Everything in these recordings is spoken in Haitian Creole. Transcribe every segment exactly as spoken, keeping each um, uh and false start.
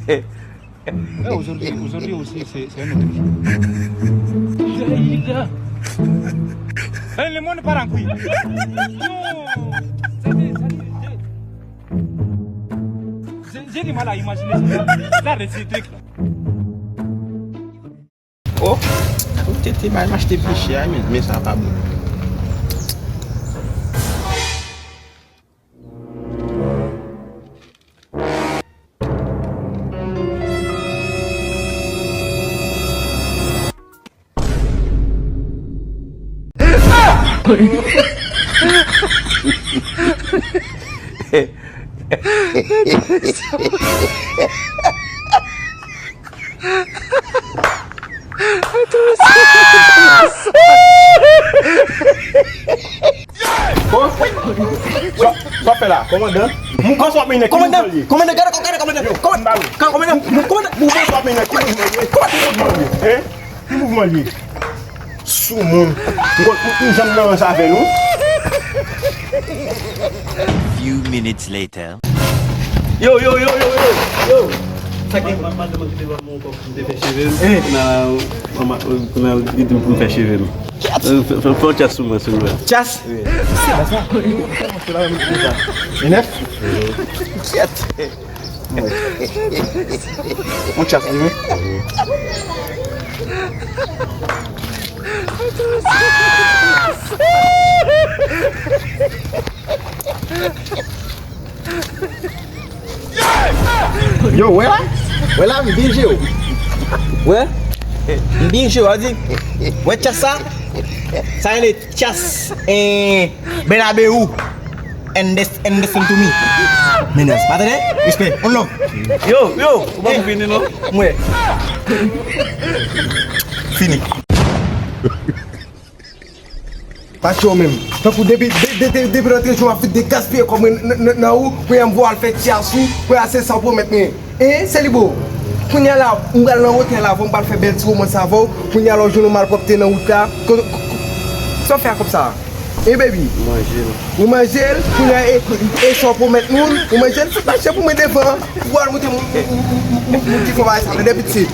Eh, aujourd'hui, aujourd'hui aussi, c'est c'est un autre jour. Ey, le monde part en couille. Non. J'ai j'ai du mal à imaginer ça. Là, c'est truc là. Oh, tete bay m achte pi chè a, men, men sa pa bon. Bon, sa sa w ap fè la, kòmandan? Kòmandan, kòmandan, gade, gade, kòmandan. Kòmandan, kòmandan, kòmandan. Mouvman sa w ap mennen, ki mouvman li ye? Ki mouvman li ye? Hein? Ki mouvman li ye? Soumoun. M konn m janm nan ranse avè nou. Few minutes later. Yo, yo, yo, yo, yo, yo. Sa gen? Madanm ki te ban m yon kòb pou m te fè cheve m. Eh. Kounye a, kounye a, li di m pou m fè cheve m. Fè, fè, fè yon tchas sou mwen, silvouplè. Tchas? Wi. Se pa sa. Se la menm ki sa. E nèf? Kyèt. Yon tchas li, wi. Yo, wè la? Wè la, m byen jwe w. Wè? M byen jwe w, a di. Wè tchas sa? Sa rele tchas, eh, Bernabeu. And this, and this to me. Menas, pa tande? Respè, on love. Yo, yo, ou pa pou fini, non? Mwen. Fini. Macho menm. Tankou depi, de, de, de, depi lòtrejou, w ap fin de gaspiye kòb mwen nan, nan, nan ou, kounye a m voye al fè tchas ou, kounye a se sa w pwomèt mwen. Hein, Selibo? Kounye a la, m pral nan wotè la avè w, m pral fè bèl ti womans avè w, kounye a la w jwenn yon malpwòpte nan wout la. Ko, ko, ko, sa w fè a kòb sa? Hein, baby? Manje l. Ou manje l, kounye a, e, e sa w pwomèt moun, ou manje l, fout mache pou mwen devan, pou w al moute moun, moun, moun, moun, moun ki fè bagay sa, tande pitit.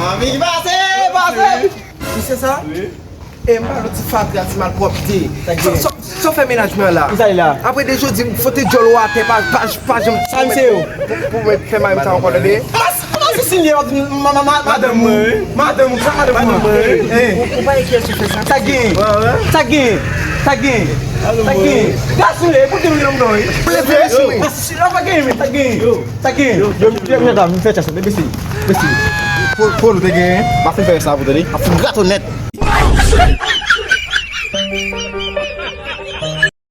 Anvi pase, pase! Ou se sa? Wi. E m pale w ti fatra, ti malpwòpte. Sa w fè mennaj mwen an la? Kisa li la? Apre de jodi, m fote djòl ou atè, pa, pa, pa janm. Sa misye yo? Pou, pou mwen fè mari m sa ankò, tande? Mas, mas, si sinye, ma, ma, ma, madanm ou. Madanm ou, sa madanm ou. Madanm mwen, wi. Ou, ou pa enkyete sou fè sa. Sa gen? Sa gen? Sa gen? Sa gen? Gason, e pou te vin nan mwen, wi. Leve mesye, wi. Mas, si la pa gen, men, sa gen? Sa gen? Yo, yo, yo, yo, m fè tchas la, mesi. Mesi. Fo, fo nou te gen, m ap fè sa pou tande. M ap fout grato nèt.